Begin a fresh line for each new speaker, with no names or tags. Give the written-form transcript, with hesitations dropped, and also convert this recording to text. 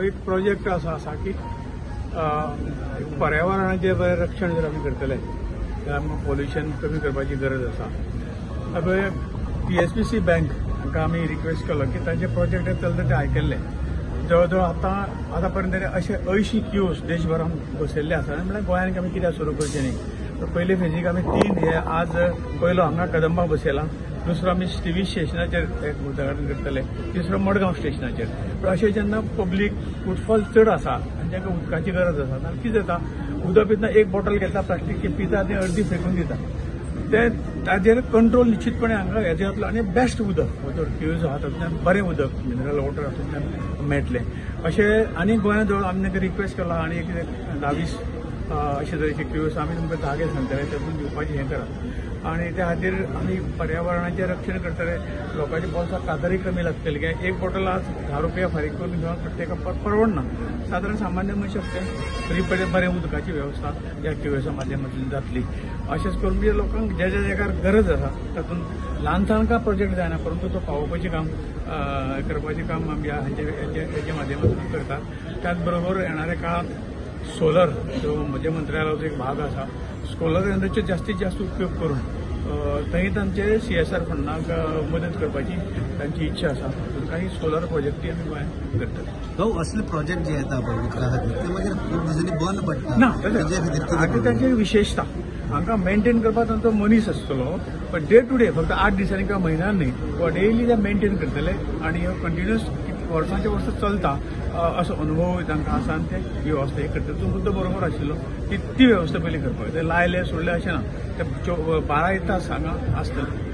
एक प्रोजेक्ट असो आसा की पर्यावरणाचें बरें रक्षण जर आमी करतले जाल्यार आमकां पोल्युशन कमी करपाची गरज आसा. पळय PSBC bank हांकां आमी रिक्वेस्ट केलो की तांचे प्रोजेक्ट चलता ते आयकल्ले. जवळ जवळ आतां पर्यंत तरी अशे 80 कियोस देशभरान बसयल्ले आसा. म्हणल्यार गोंयांत आमी कित्याक सुरू करचे न्ही. पयले फेजीक आमी 3 हे आज पयलो हांगा कदंबा बसयला, दुसरो आमी स्टिवी स्टेशनाचेर एक उद्घाटन करतले, तिसरो मडगांव स्टेशनाचेर. पूण अशें जेन्ना पब्लीक फुटफॉल चड आसा आनी तांकां उदकाची गरज आसा, जाल्यार कितें जाता, उदक पितना एक बॉटल घेता प्लास्टीकची पिता आनी अर्दी फेकून दिता. ते ताजेर कंट्रोल निश्चितपणे हांगा हेजें जातलो आनी बेस्ट उदक हो जो क्यूज आहा तातूंतल्यान बरें उदक मिनरल वॉटर हातूंतल्यान मेळटलें अशें. आनी गोंयांत जवळ आमी तांकां रिक्वेस्ट केला आनी एक 10-20 अशे तरेचे क्यूज आमी तुमकां जागे सांगतले तातूंत दिवपाचें हें करात. आनी त्या खातीर आमी पर्यावरणाचें रक्षण करतले, लोकांच्या बोल्साक कातरय कमी लागतली. कित्याक एक बॉटल आज 10 रुपया फारीक करून घेवन प्रत्येकाक परवडना. सादारण सामान्य मनशाक तें तरी बरें उदकाची वेवस्था ह्या क्यूएसा माध्यमांतल्यान जातली. अशेंच करून म्हणजे लोकांक ज्या ज्या जाग्यार गरज आसा तातूंत ल्हान ल्हान काय प्रोजेक्ट जायना, परंतु तो पावोवपाचें काम करपाचें काम आमी हेच्या माध्यमांतल्यान करतात. त्याच बरोबर येणाऱ्या काळांत सोलर जो म्हज्या मंत्रालयाचो एक भाग आसा, सोलर एनर्जीचो जास्तीत जास्त उपयोग करून थंय तांचे CSR फंडाक मदत करपाची तांची इच्छा आसा. काही सोलर प्रोजेक्टय आमी गोंयांत करतले.
भाऊ, असले प्रोजेक्ट जे येता पळय उदका खातीर ते मागीर खूब दिसांनी बंद पडटा
ना, आतां तांची विशेषता हांकां मेंटेन करपाक तांचो मनीस आसतलो, पण डे टू डे फक्त 8 दिसांनी किंवा म्हयन्यान न्ही, डेली ते मेंटेन करतले आनी कंटिन्युअस वर्सांचे वर्सां चलता असो अनुभव तांकां आसा आनी ते वेवस्था हे करतले. तो मुद्दो बरोबर आशिल्लो की ती वेवस्था पयलीं करपाक ते लायले सोडले अशें ना, ते 12 तास हांगा आसतले.